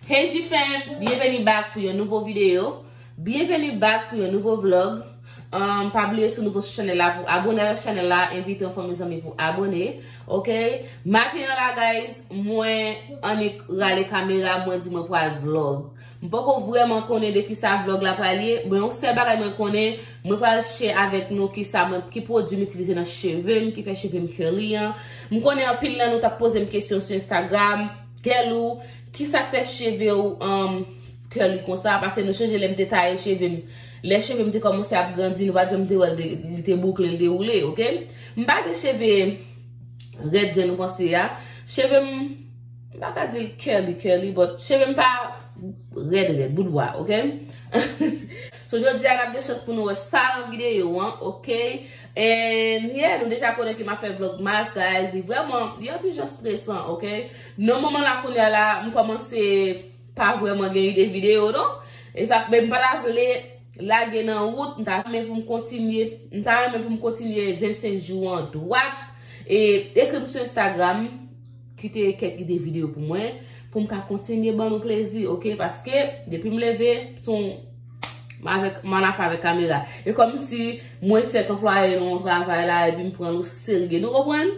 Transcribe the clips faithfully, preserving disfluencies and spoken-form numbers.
Hey G-Fam, byenveni back pou yon nouvo videyo. Byenveni back pou yon nouvo vlog. Um, pa bliye si w nouvo sou chanèl la pou abone avèk chanèl la, envite yon fanmi zanmi pou abone. Ok? Maten an la, guys, mwen annik rale kamera, mwen di mwen pral vlog. M poko vrèman konnen de kisa vlog la pral ye, men yon sèl bagay mwen konnen, mwen pral share avèk nou kisa mwen, ki pwodui m itilize nan cheve m, ki fè cheve m curly an. M konnen anpil nan nou t ap poze m kesyon sou Instagram, Guerlou, kisa k fè cheve w, um, curly konsa? Paske nou chanje lè m te taye cheve m. Lè cheve m te kòmanse ap grandi, nou pa t janm te wè l te, li te boukle, l te woule, ok? M pa gen cheve rèd jan nou panse a. Cheve m, m pa ka di l curly, curly, but cheve m pa rèd, rèd, bout bwa, ok? So, jodi a, n ap gen chans pou nou wè sa nan videyo an, ok? And, yeah, nou deja konnen ke m ap fè vlogmas, guys. Li vrèman, li yon ti jan stresan, ok? Nan moman la, kounye a la, m kòmanse pa vrèman gen ide videyo, non? E sa, men m pa ta vle lage nan wout, m ta renmen pou m kontinye, m ta renmen pou m kontinye vennsenk jou an dwat. E ekri m sou Instagram, kite kèk ide videyo pou mwen, pou m ka kontinye ban nou plezi, ok? Paske, depi m leve, se yon, m avèk, m annafè avèk kamera. E kòmsi mwen fèk anplwaye nan yon travay la, epi m pran l oserye. Nou konprann?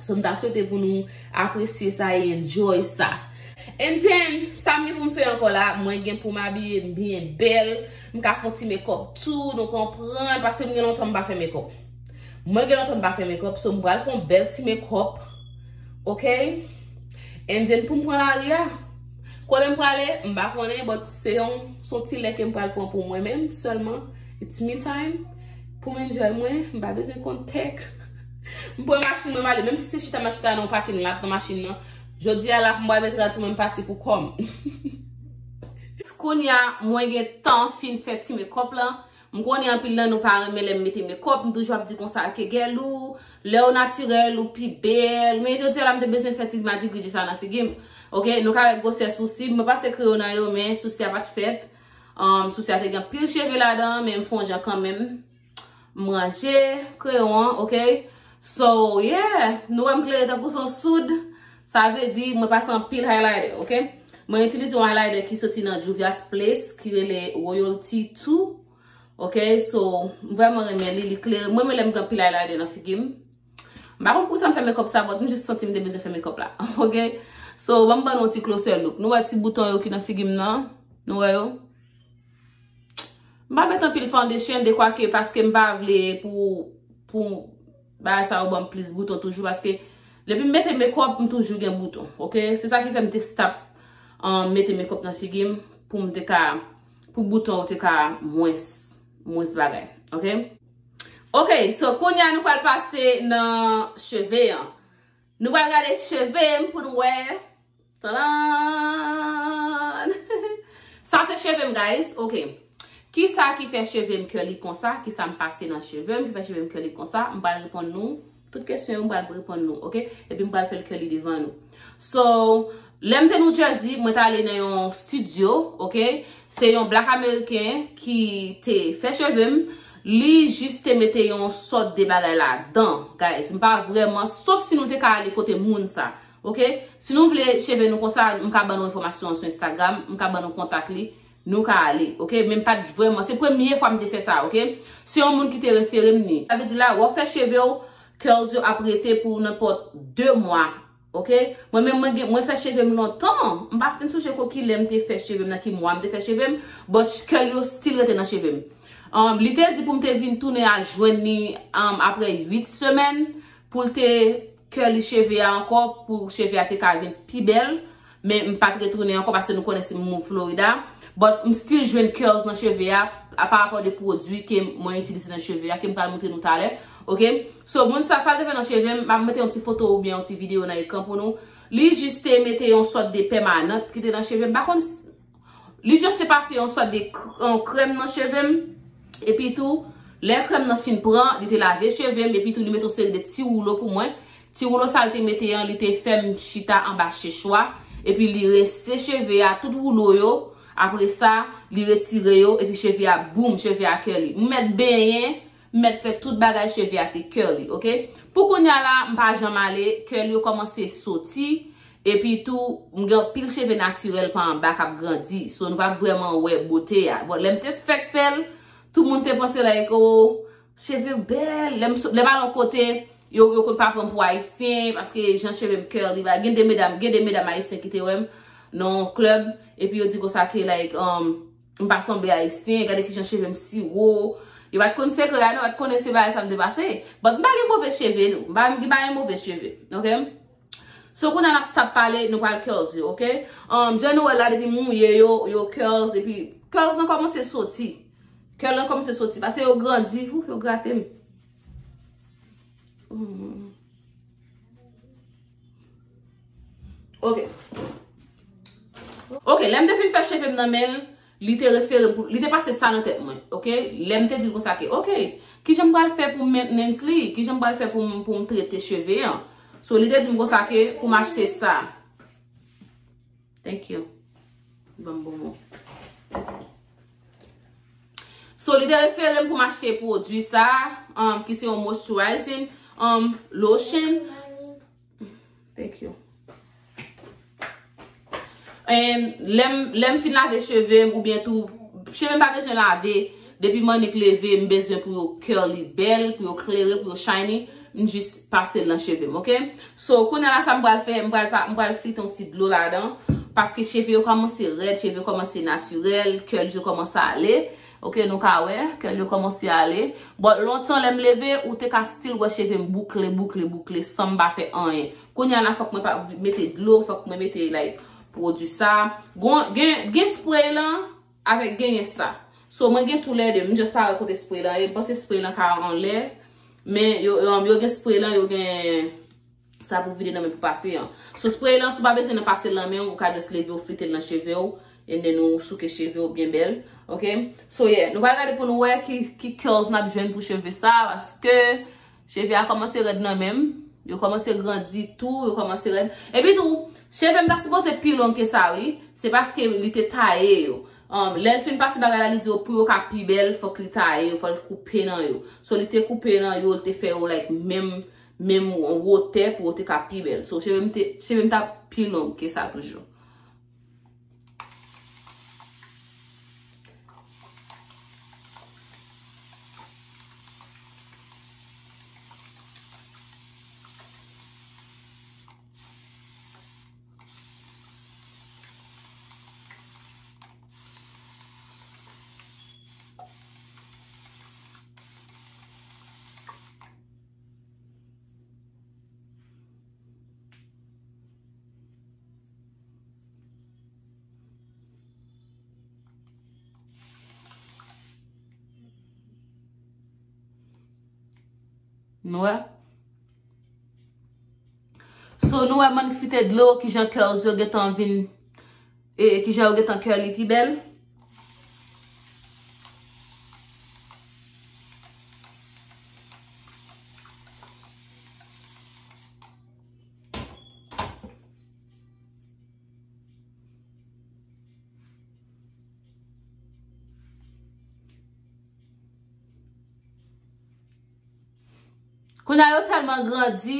So, m ta swete pou nou apresye sa e enjoy sa. And then, sa m gen pou m fè ankò la, mwen gen pou m abiye m byen bèl, m ka fè yon ti makeup tou, nou konprann, paske m gen lontan m pa fè makeup. Mwen gen lontan m pa fè makeup, so m pral fè yon bèl ti makeup, ok? And then pou m pran lari a, kote m prale, m pa konnen, but se yon, se yon ti lè ke m pral pran pou mwen menm sèlman. It's me time. Pou m enjoy mwen, m pa bezwen konn tèk. M pran machin mwen, m ale. Menm si se chita m ap chita nan yon pakin la, nan machin nan. Jodi a la, m pral mete rad sou mwen, m pati pou kò m. Kounye a, mwen gen tan fin fè ti makeup lan. M konnen anpil nan nou pa renmen lè m mete makeup, m toujou ap di konsa ke Guerlou, lè w natirèl, ou pi bèl. Men jodi a la, m te bezwen fè ti magic gridje sa nan figi m. Ok, nou ka wè gwosè sousi m. Mwen pase kreyon nan yo, men sousi a pa t fèt. Um, sousi a te gen anpil cheve ladan, men m fè yon jan kanmenm. M ranje kreyon an, ok? So, yeah, nou wè m klere tankou se yon soud. Sa vle di, mwen pase anpil highlighter, ok? Mwen itilize yon highlighter ki soti nan Juvia's Place, ki rele Royalty two. Ok, so, m vrèman renmen li, li klere. Mwen, mwen lè m gen anpil highlighter nan figi m. M pa konn pou sa m fè makeup sa, but m jis santi m te bezwen fè makeup la. Ok? So, ban m ban nou yon ti closer look. Nou wè ti bouton yo ki nan figi m nan? Nou wè yo? M pa met anpil foundation, dekwa ke paske m pa vle pou, pou bagay sa yo ban m plis bouton toujou, paske depi m mete makeup, m toujou gen bouton, ok? Se sa ki fè m te stop, um, mete makeup nan figi m, pou m te ka, pou bouton yo te ka mwens, mwens bagay, ok? Ok, so kounye a nou pral pase nan cheve an. Nou pral gade cheve m pou nou wè. Tadan! Sa se cheve m, guys. Ok. Kisa ki fè cheve m curly konsa? Kisa m pase nan cheve m ki fè cheve m curly konsa? M pral reponn nou. Tout kesyon yo, m pral reponn nou, ok? Epi m pral fè l curly devan nou. So, lè m te New Jersey, mwen t ale nan yon studio, ok? Se yon black American ki te fè cheve m. Li jis te mete yon sòt de bagay ladan, guys. M pa vrèman, sof si nou te ka ale kote moun sa. Ok? Si nou vle cheve nou konsa, m ka ban nou enfòmasyon an sou Instagram, m ka ban nou kontak li, nou ka ale, ok? Men m pa t vrèman, se premye fwa m te fè sa, ok? Se yon moun ki te refere m li. Sa vle di la, w ap fè cheve w, curls yo ap rete pou nenpòt de mwa, ok? Mwen menm, mwen gen, mwen fè cheve m lontan, m pa fin sonje ko ki lè m te fè cheve m, nan ki mwa m te fè cheve m, but curl yo still rete nan cheve m. Um, li te di pou m te vin tounen al jwenn li, um, apre uit semèn, pou l te curly cheve a ankò, pou cheve a te ka vin pi bèl, men m pa t retounen ankò paske nou konnen se m move Florida. But m still jwenn curls nan cheve a, a pa rapò de pwodui ke mwen itilize nan cheve a, ke m pral montre nou talè. Ok? So, moun sa, sa l te fè nan cheve m, m ap mete yon ti foto oubyen yon ti videyo nan ekran pou nou. Li jis te mete yon sòt de pèmanant ki te nan cheve m. M pa konn Li just te pase yon sòt de k-, yon krèm nan cheve m. Epi tou, lè krèm nan fin pran, li te lave cheve m. Epi tou, li mete yon seri de ti woulo pou mwen. Ti woulo sa l te mete an, li te fè m chita anba chechwa. Epi li rense cheve a, tout woulo yo. Apre sa, li retire yo. Epi cheve a, boum, cheve a curly. M mèt benyen, m mèt fè tout bagay, cheve a te curly, ok? Pou kounye a la, m pa janm ale, curl yo kòmanse soti. Epi tou, m gen anpil cheve natirèl pa anba k ap grandi. So, nou p ap vrèman wè bote a. Bon, lè m te fèk fè l, tout moun te panse, like, oh, cheve bèl. Lè m so- lè m al yon kote, yo, yo konn pa pran m pou ayisyen, paske jan cheve m curly, ba, gen de medam, gen de medam ayisyen ki te wè m nan yon klèb, epi yo di konsa ke, like, um, m pa sanble ayisyen, gade kijan cheve m si wo. Yo pa t konn sekrè a, non, yo pa t konnen se bagay sa m te pase. But m pa gen move cheve, non. M pa, m pa gen move cheve, ok? So, kounye a n ap stop pale, nou pral curls yo, ok? Um, jan nou wè la, depi m mouye yo, yo curls, epi curls lan kòmanse soti. Curl lan kòmanse soti, paske yo grandi, ouf, yo grate m. Hmm. Ok. Ok, lè m te fin fè cheve m nan men l, li te refere pou, li te pase sa nan tèt mwen, ok? Lè m te di l konsa ke, ok, kijan m pral fè pou m maintenance li? Kijan m pral fè pou m, pou m trete cheve an? So, li te di m konsa ke pou m achte sa. Thank you. Ban m bonbon. So, li te refere m pou m achte pwodui sa, um, ki se yon moisturizing, um, lotion. Thank you. And lè m, lè m fin lave cheve m, oubyen tou, cheve m pa bezwen lave, depi m annik leve, m bezwen pou yo curly bèl, pou yo klere, pou yo shiny, m jis pase l nan cheve m, ok? So, kounye a la, sa m pral fè, m pral pa, m pral flite yon ti dlo ladan, paske cheve yo kòmanse rèd, cheve yo kòmanse natirèl, curl yo kòmanse ale, ok, nou ka wè, curl yo kòmanse ale. But lontan, lè m leve, ou te ka still wè cheve m boukle, boukle, boukle, san m pa fè anyen. Kounye a la, fòk mwen pa mete dlo, fòk mwen mete, like, pwodui sa. Gon, gen, gen spray lan, avèk genyen sa. So, mwen gen toulède, m just pa wè kote spray lan ye, m panse spray lan ka anlè, men yo, yo, yo gen spray lan, yo gen sa pou vide nan men pou pase an. So, spray lan, si w pa bezwen nan pase l nan men w, ou ka just leve w, flite l nan cheve w, and then ou souke cheve w byen bèl, ok? So, yeah, nou pral gade pou nou wè ki, ki curls n ap jwenn pou cheve sa, paske cheve a kòmanse rèd nan men m. Yo kòmanse grandi tou, yo kòmanse rèd. Epi tou, cheve m ta sipoze pi long ke sa, wi. Se paske li te taye yo. Um, lè l fin pase bagay la, li di yo pou yo ka pi bèl, fòk li taye yo, fòk li koupe nan yo. So, li te koupe nan yo, li te fè yo, like, menm, menm wotè pou yo te ka pi bèl. So, cheve m te, cheve m ta pi long ke sa toujou. Nou wè? So, nou wè manifite dlo, kijan curls yo gentan vin, e, kijan yo gentan curly pi bèl. Kounye a yo tèlman grandi,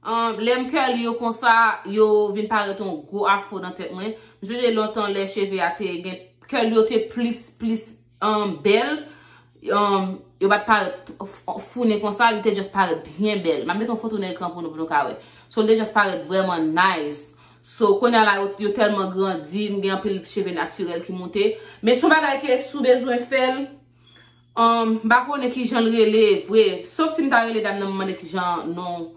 um, lè m curly yo konsa, yo vin parèt yon gwo afro nan tèt mwen. M sonje lontan lè cheve a te gen, curl yo te plis, plis, um, bèl. Um, yo pa t parèt f-, founen konsa, li te just parèt byen bèl. M ap met yon foto nan ekran pou nou, pou nou ka wè. So, li te just parèt vrèman nice. So, kounye a la, yo, yo tèlman grandi, m gen anpil cheve natirèl ki moute. Men se yon bagay ke si w bezwen fè l, um, m pa konnen ki jan l rele vre. Sof si m ta rele dam nan, m mande ki jan non,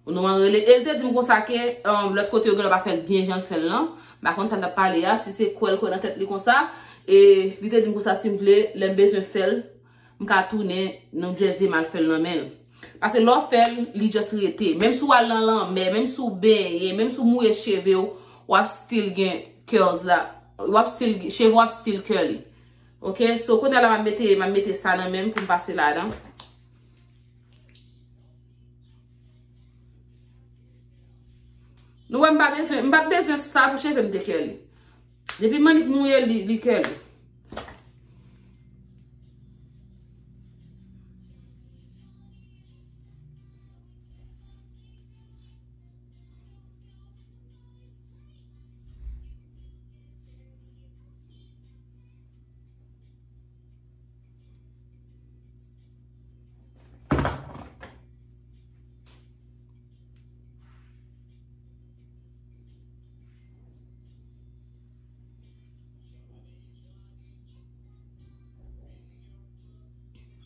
non an rele. E l te di m konsa ke, um, lòt kote yo genlè pa fè l byen jan l fè l lan. M pa konn sa l t ap pale a, si se kwè l kwè nan tèt li konsa. E li te di m konsa si m vle, lè m bezwen fè l, m ka tounen New Jersey, m al fè l nan men l. Paske lè w fè l, li just rete. Menm si w al nan lanmè, menm si w benyen, menm si w mouye cheve w, w ap still gen curls la. W ap still, cheve w ap still curly. Ok, so kounye a la m ap mete, m ap mete sa nan men m pou m pase ladan. Nou wè m pa bezwen, m pa t bezwen sa pou cheve m te curly. Depi m annik mouye li, li curly.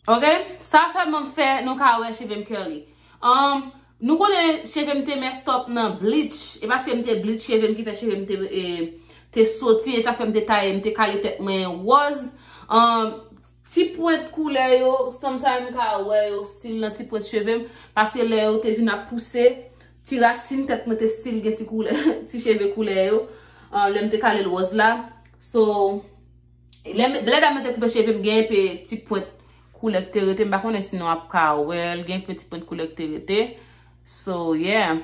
Ok? Sa sèlman m fè, nou ka wè cheve m curly. Um, nou konnen cheve m te mess up nan bleach. E paske m te bleach cheve m ki fè cheve m te, e, te soti. E sa fè m te taye, m te kale tèt mwen wòz. Um, ti pwent koulè yo, sometime m ka wè yo still nan ti pwent cheve m. Paske lè yo te vin ap pouse, ti rasin tèt mwen te still gen ti koulè, ti cheve koulè yo. Um, lè m te kale l wòz la. So, lè, lè dam nan te koupe cheve m, gen enpe ti pwent koulè k te rete. M pa konnen si nou ap ka wè l. Gen enpe ti pwent koulè k te rete. So, yeah.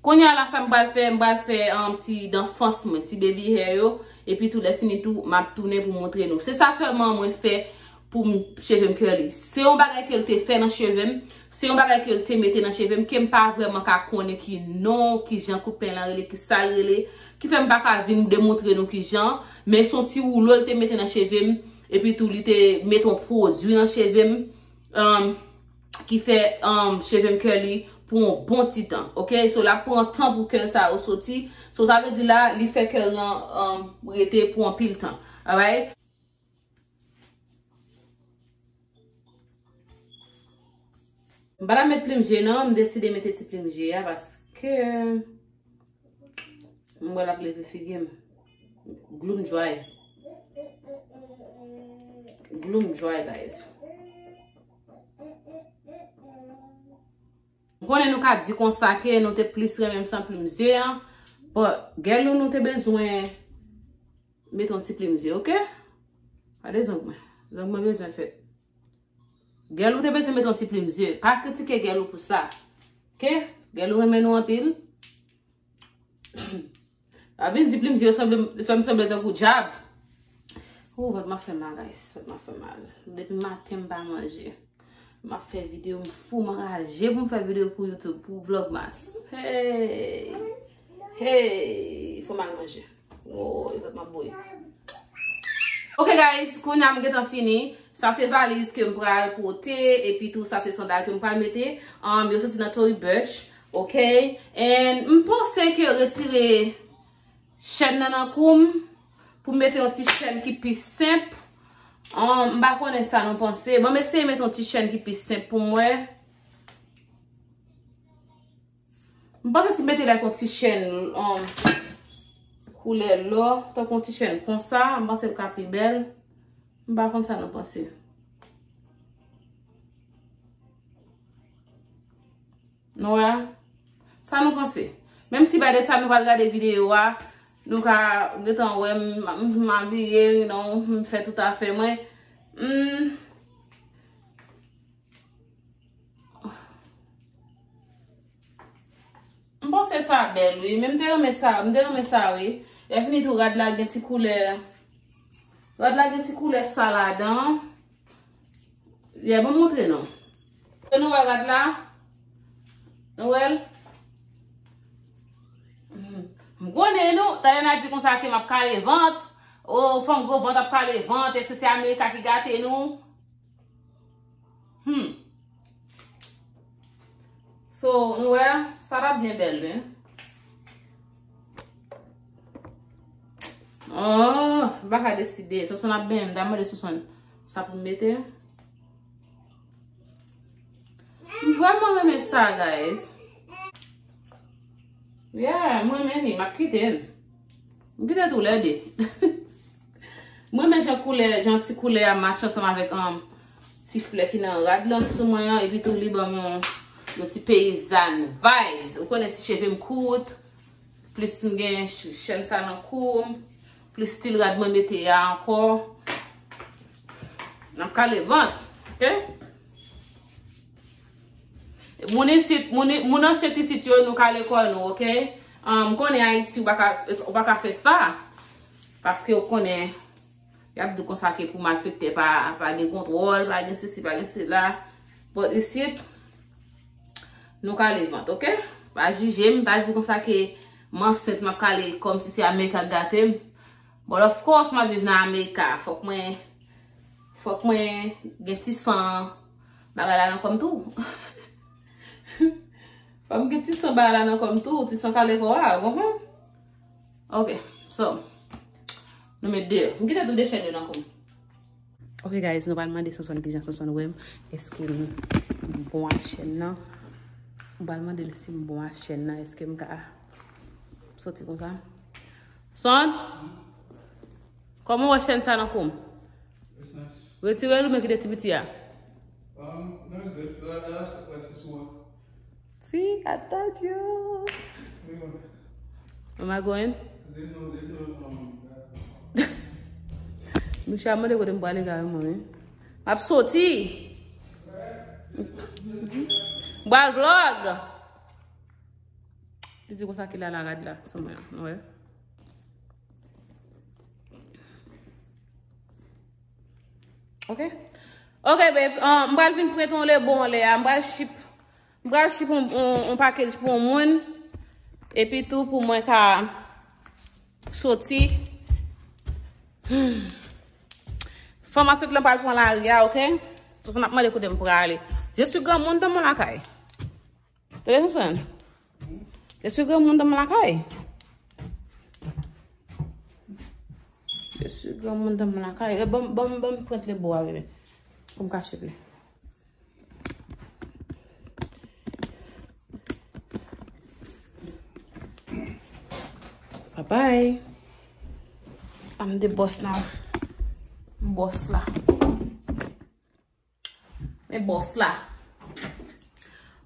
Kounye a la, sa m pral fè, m pral fè, um, ti danfans mwen, ti baby hair yo. Epi tou, lè fini tou, m ap tounen pou montre nou. Se sa sèlman mwen fè pou m, cheve m curly. Se yon bagay ke l te fè nan cheve m. Se yon bagay ke l te mete nan cheve m, ke m pa vrèman ka konnen ki non, ki jan kout peny lan rele, ki sa l rele. Ki fè m pa ka vin demontre nou ki jan. Men se yon ti woulo l te mete nan cheve m. Epi tou, li te mete yon pwodui nan cheve m. Um, ki fè, um, cheve m curly pou yon bon ti tan. Ok? So, l ap pran tan pou curl sa yo soti. So, sa vle di la, li fè curl lan, um, rete pou anpil tan. Alright? M pa t ap met plim je non, m deside mete ti plim je a paske m wè l ap leve figi m. Gloom dry. Gloom dry, guys. M konnen nou ka di konsa ke nou te plis renmen m san plim je an. But, girl, nou, nou te bezwen mete yon ti plim je, ok? Gade zong mwen. Zong mwen bezwen fèt. Girl, ou te bezwen mete yon ti plim je. Pa kritike girl ou pou sa. Ok? Girl ou renmen nou anpil. A vin di plim je yo sanble, fè m sanble tankou dyab. Ou, vant m ap fè mal, guys. Vant m ap fè mal. Depi maten m pa manje. M ap fè videyo, m fou, m anraje pou m fè videyo pou YouTube, pou Vlogmas. Hey! Hey! Fò m al manje. Oh, e vant m ap bouyi. Ok, guys, kounye a m gentan fini. Sa se valiz ke m pral pote, epi tou sa se sandal ke m pral mete. Um, yo soti nan Tory Burch, ok? And m panse ke retire chèn nan nan kou m, pou m mete yon ti chèn ki pi senp. Um, m pa konnen sa nou panse. Bon, m eseye mete yon ti chèn ki pi senp pou m wè. M panse si m mete l ak yon ti chèn, um, koulè lò, tankou yon ti chèn konsa, m panse l ka pi bèl. M pa konn sa nou panse. Nou wè? Sa nou panse? Menm si by the time nou pral gade videyo a, nou ka gentan wè m, m, m abiye, you know, m fè tout afè mwen. Hmm. M panse sa bèl, wi. Men m te renmen sa, m te renmen sa, wi. Lè fini tou, rad la gen ti koulè. Rad la gen ti koulè sa ladan. Yeah, bon, montre nou. Nou wè rad la? Nou wè l? Hmm. M konnen nou, talè n a di konsa ke m ap kale vant. O, fanm gwo vant ap kale vant. Èske se Amerika ki gate nou? Hmm. So, nou wè, sa t ap byen bèl, wi. Oh, m pa ka deside. Sonsonn ap benyen m, m ta mande Sonsonn sa pou m mete. M vrèman renmen sa, guys. Yeah, m renmen li, m ap kite l. M kite tou lè de. M renmen jan koulè, jan ti koulè a match ansanm avèk, um, ti flè ki nan rad lan sou mwen an, epi tou li ban m yon, yon ti peyizàn vibes. Ou konnen ti cheve m kout, plis m gen ch-, chèn sa nan kou m, plis stil rad mwen mete a ankò. N ap kale vant, ok? Moun isit, moun, moun anset isit yo, nou kale kò nou, ok? Um, m konnen Ayiti, ou pa ka, ou pa ka fè sa. Paske ou konnen, y ap di w konsa ke pou malfektè pa, pa gen kontwòl, pa gen sesi, pa gen sela. But isit, nou kale vant, ok? Pa jije m, pa di konsa ke m ansent, m ap kale kòmsi se Amerika k gate m. But of course, m ap viv nan Amerika. Fòk mwen Fòk mwen gen ti san bagay la nan kò m tou. Fòk m gen ti san bagay la nan kò m tou, ti san kale kò a, ou konprann? Ok, so, nou met de yo. M kite tou de chèn yo nan kò m. Ok, guys, nou pral mande Sonson kijan Sonson wè m. Èske m bon ak chèn nan? M pral mande l si m bon ak chèn nan. Èske m ka soti konsa? Son? Kòman w wè chèn sa nan kou m? It's nice. Retire l oubyen kite ti piti a? Um, no, it's good. That, that's like it's what. See, I told you. Where you going? Am I going? There's no, there's no, um, Misye ap mande kote m prale kareman, wi. M ap soti. M pral vlog. Li di konsa ki la, la rad la sou mwen an, nou wè. Ok. Ok, babe. Um, m pral vin prete yon lebo anlè a. M pral ship, m pral ship yon, yon, yon package pou yon moun. Epi tou pou mwen ka soti. Hmm. Fanm ansent lan pral pran lari a, ok? Tout moun ap mande kote m prale. Je suis granmoun dans mon lakay. Tande, Sonson? Je suis granmoun dans mon lakay. Je suis granmoun dans mon lakay. Eh, ban m, ban m, ban m prent lebo a, bebe. Pou m ka ship li. Bye bye. I'm the boss now. Boss la. Men boss la.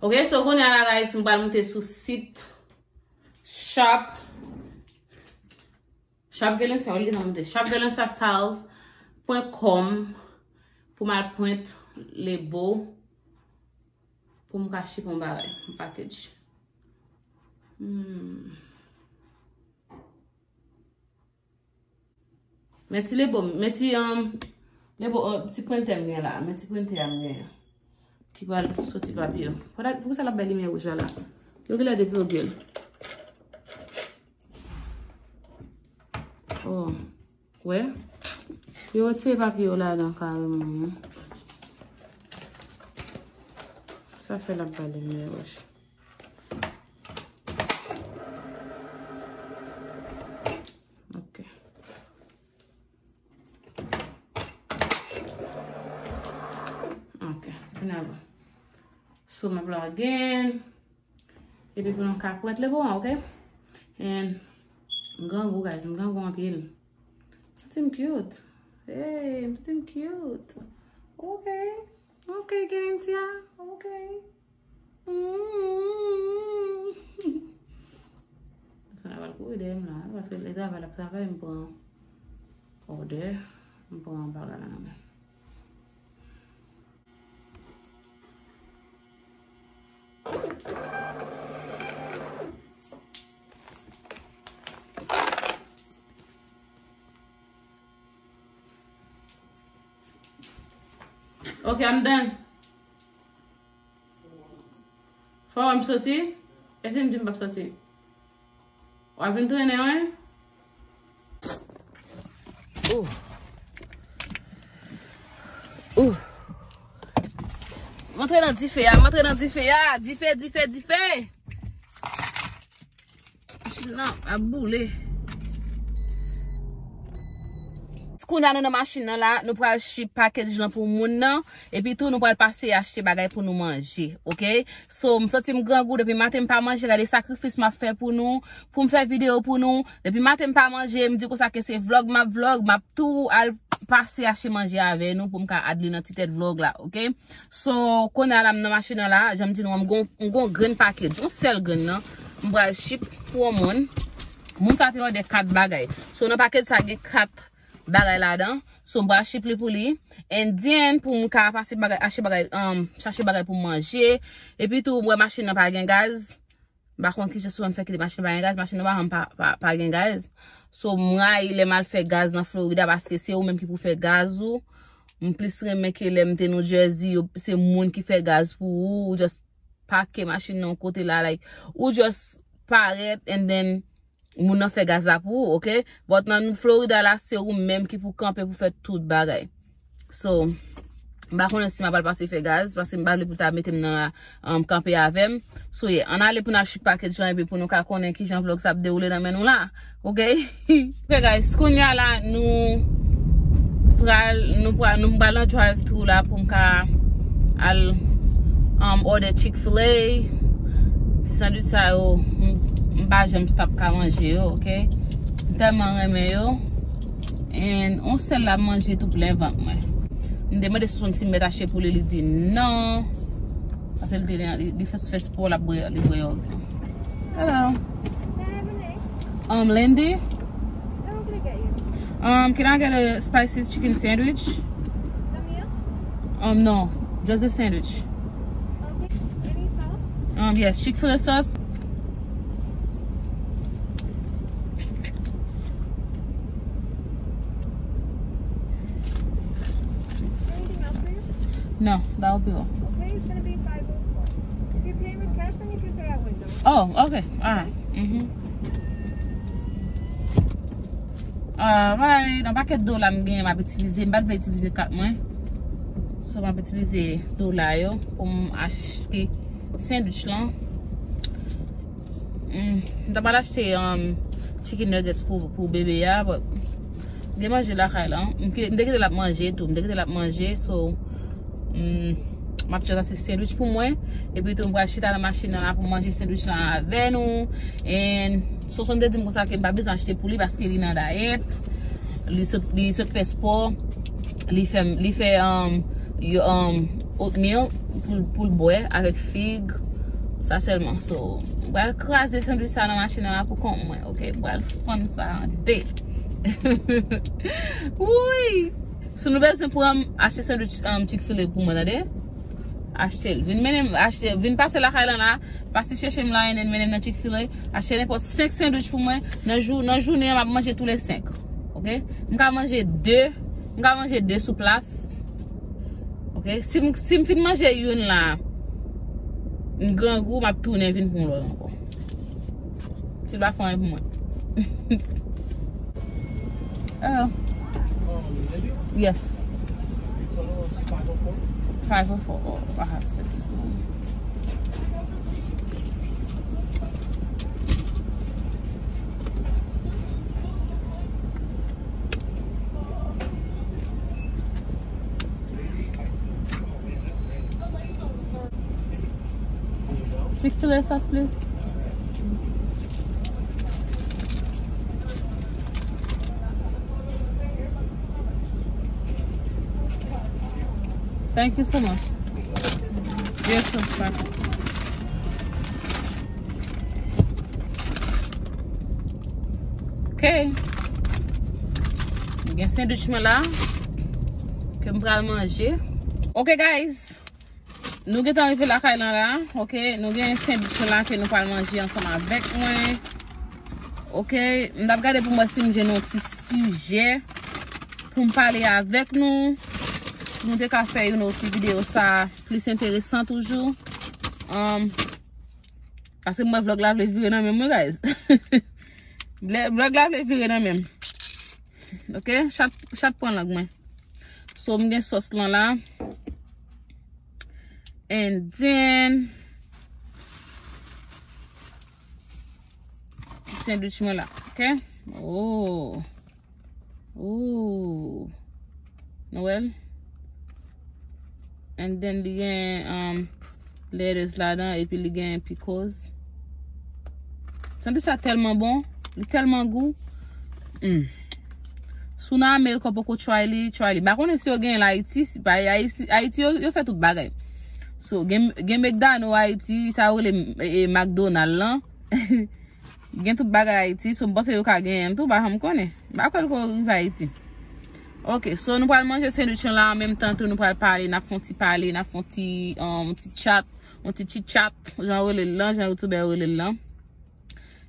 Ok, so kounye a la, guys, m pral moute sou sit shop. Shop Galensa, olye nan moute. Shop Galensa Styles point com pou m al print lebo pou m ka ship yon bagay, yon package. Hmm. Men ti lebo, men ti, um, lebo, uh, ti prentè m gen la, men ti prentè a m gen. Ki pral soti papiye. Poukisa l ap bay limyè wouj la la? Yo genlè depi yo gen l. Oh. Wè? Yo retire papiye yo ladan kareman, wi. Sa fè l ap bay limyè wouj. Ok. Ok, kounye a bon. So, m ap lage. Epi pou nou ka print lebo an, ok? And m grangou, guys, m grangou anpil. Santi m cute. Hey, m santi m cute. Ok. Ok, Galensa. Ok. Mm. Sa va l kouri dèyè m la, paske lè travay l ap travay, m pran òdè, m pran bagay la nan men. Ok, I'm done. Fò w wè m soti? Èske m di m p ap soti? W ap vin trennen, wi? Ooh. Ooh. M antre nan dife a, m antre nan dife a. Dife, dife, dife. Machin nan ap boule. Kounye a nou nan machin nan la, nou pral ship package lan pou moun nan. Epi tou, nou pral pase achte bagay pou nou manje, ok? So, m santi m grangou, depi maten m pa manje, gade sakrifis m ap fè pou nou, pou m fè videyo pou nou. Depi maten m pa manje, m di konsa ke se vlog m ap vlog, m ap tou al pase achte manje avè nou pou m ka add li nan ti tèt vlog la, ok? So, kounye a la, m nan machin nan la, jan m di nou an, m gon, m gon grenn package, yon sèl grenn nan, m pral ship pou yon moun. Moun sa te òdè kat bagay. So, nan package sa gen kat bagay ladan. So, m pral ship li pou li. And then, pou m ka pase bagay, achte bagay, um, chache bagay pou m manje. Epi tou, m wè machin nan pa gen gaz. M pa konn kijan Sonson fè kite machin nan pa gen gaz. Machin nan pa janm pa, pa, pa gen gaz. So, m rayi lè m al fè gaz nan Florida paske se ou menm ki pou fè gaz ou. M plis renmen ke lè m te New Jersey, yo, se moun ki fè gaz pou ou. Ou just pake machin nan yon kote la, like, ou just parèt and then moun nan fè gaz la pou ou, ok? But nan Florida la, se ou menm ki pou kanpe pou fè tout bagay. So, m pa konnen si m ap al pase fè gaz, paske m pa vle pou ta mete m nan la, um, kanpe avè m. So, yeah, ann ale pou n al ship package lan, epi pou nou ka konnen kijan vlog sa ap dewoule nan men nou la, ok? Ok, guys, kounye a la, nou Pral, nou pral, nou pral nan drive-thru la pou m ka al, um, order Chick-fil-A. Ti sandwich sa yo, m, m pa janm stop ka manje yo, ok? M tèlman renmen yo. And on sèl la m manje tou plen vant mwen. M te mande si se yon ti m mèt achte pou li, li di non. Paske li te, li, li fè, fè spò, l ap bwè, li bwè yòg. Hello. Um, Lindy? Um, can I get a spicy chicken sandwich? Um, no, just a sandwich. Um, yes, Chick-fil-A sauce. No, that will be all. Okay, it's gonna be five oh four. If you pay with cash, then you can pay at window. Oh, okay. Alright. Mm-hmm. Alright. Nan pakèt dola m gen, m ap itilize. M pa t vle itilize kat mwen. So, m ap itilize dola yo pou m achte sandwich lan. Mm, m ta pral achte, um, chicken nuggets pou, pou bebe a, but gen manje lakay la. M ki-, m te kite l ap manje tou. M te kite l ap manje, so, mm, m ap just achte sandwich pou mwen. Epi tou, m pral chita nan machin nan la pou m manje sandwich lan avè nou. And Sonsonn te di m konsa ke m pa bezwen achte pou li paske li nan dayèt. Li sot, li sot fè spò. Li fè, li fè, um, yo, um, oatmeal pou, pou l bwè avèk fig. Sa sèlman. So, m pral kraze sandwich sa nan machin nan la pou kont mwen, ok? M pral fann sa an de. Wouy! Si nou bezwen pran, achte sandwich, um, Chick-fil-A pou mwen, tande? Achte l. Vin mennen m, achte, vin pase lakay lan la, pase chèche m la, and then mennen m nan Chick-fil-A, achte nenpòt senk sandwich pou mwen. Nan jou, nan jounen an, m ap manje tou le senk. Ok? M ka manje de, m ka manje de sou plas. Ok? Si m, si m fin manje youn la, m grangou, m ap tounen vin pran lòt ankò. Si l pa fè anyen pou mwen. Uh, yes. Five oh four. Oh, I have six. Chick-fil-A sauce, please. Thank you so much. Yes, sir. Bye. Ok. Gen sandwich mwen la. Ke m pral manje. Ok, guys. Nou gentan rive lakay lan la. Ok. Nou gen sandwich la ke nou pral manje ansanm avèk mwen. Ok. M t ap gade pou m wè si m jwenn yon ti sijè pou m pale avèk nou. Pou nou te ka fè yon ti videyo sa plis enteresan toujou. Um, Paske m wè vlog la vle vire nan men m, wi, guys. Vle-, vlog la vle vire nan men m. Ok? Chat, chat pran lang mwen. So, m gen sòs lan la. And then, sandwich mwen la. Ok? Oh. Ooh. Nou wè l? And then li gen, um, lettuce ladan, epi li gen pickles. Sandwich sa tèlman bon, li tèlman gou. Mm. Si w nan Amerik ou poko try li, try li. M pa konnen si yo gen l Ayiti, si pa Ayiti, Ayiti yo, yo fè tout bagay. So, gen, gen McDonald Ayiti, sa yo rele, e, McDonald lan. Gen tout bagay Ayiti, so m panse yo ka genyen l tou, pa janm konnen. M pa kwè l ko rive Ayiti. Ok, so nou pral manje sandwich lan la, an menm tan tou nou pral pale, n ap fè yon ti pale, n ap fè yon ti, um, yon ti chat, yon ti chitchat, jan yo rele l lan, jan youtubè yo rele l lan.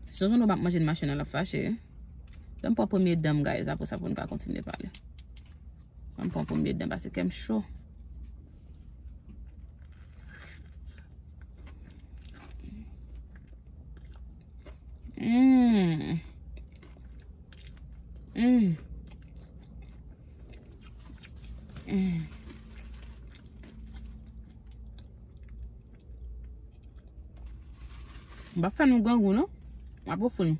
Si nou m ap manje nan machin nan, l ap fache. Ban m pran premye dan m, guys, apre sa pou nou ka kontinye pale. Ban m pran premye dan, paske kè m cho. Mm. Mm. Mm. M pa fè nou grangou, non. M ap ofri nou.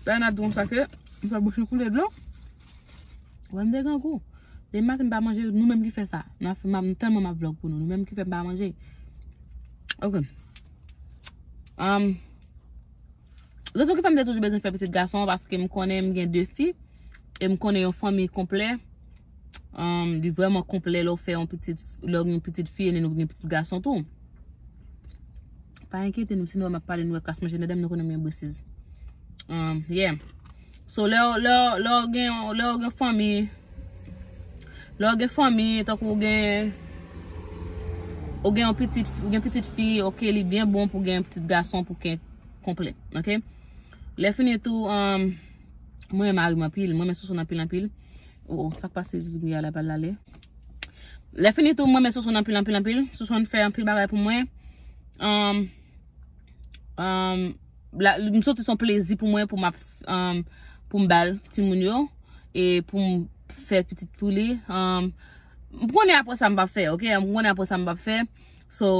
Lè n ap di konsa ke m fè bouch nou koule dlo. Wè m te grangou. Depi maten m pa manje, nou menm ki fè sa. Nou ap fè m, m tèlman m ap vlog pou nou. Nou menm ki fè m pa manje. Ok. Um, rezon ki fè m te toujou bezwen fè pitit gason, paske m konnen m gen de fi, e m konnen yon fanmi konplè, um, li vrèman konplè lè w fè yon pitit, lè w gen yon pitit fi, e nou gen pitit gason tou. Pa enkyete nou, si nou wè m ap pale, nou wè kras manje nan dan m, nou konnen m gen bresiz. Um, yeah. So, lè, lè, lè w gen, lè w gen fanmi, lè w gen fanmi, tankou w gen, ou gen yon pitit, ou gen pitit fi, ok, li byen bon pou gen yon pitit gason pou ke konplè, ok? Lè fini tou, um, mwen renmen mari m anpil, mwen renmen Sousou anpil, anpil. Oh, oh, sa k pase limyè a la, pa l ale. Lè fini tou, mwen renmen Sousou anpil, anpil, anpil. Sousou fè anpil bagay pou mwen. Um, um, la, m santi se yon plezi pou mwen, pou m ap, um, pou m ba l timoun yo, e pou m fè pitit pou li. Um, m konnen apre sa m p ap fè, ok? M konnen apre sa m p ap fè. So,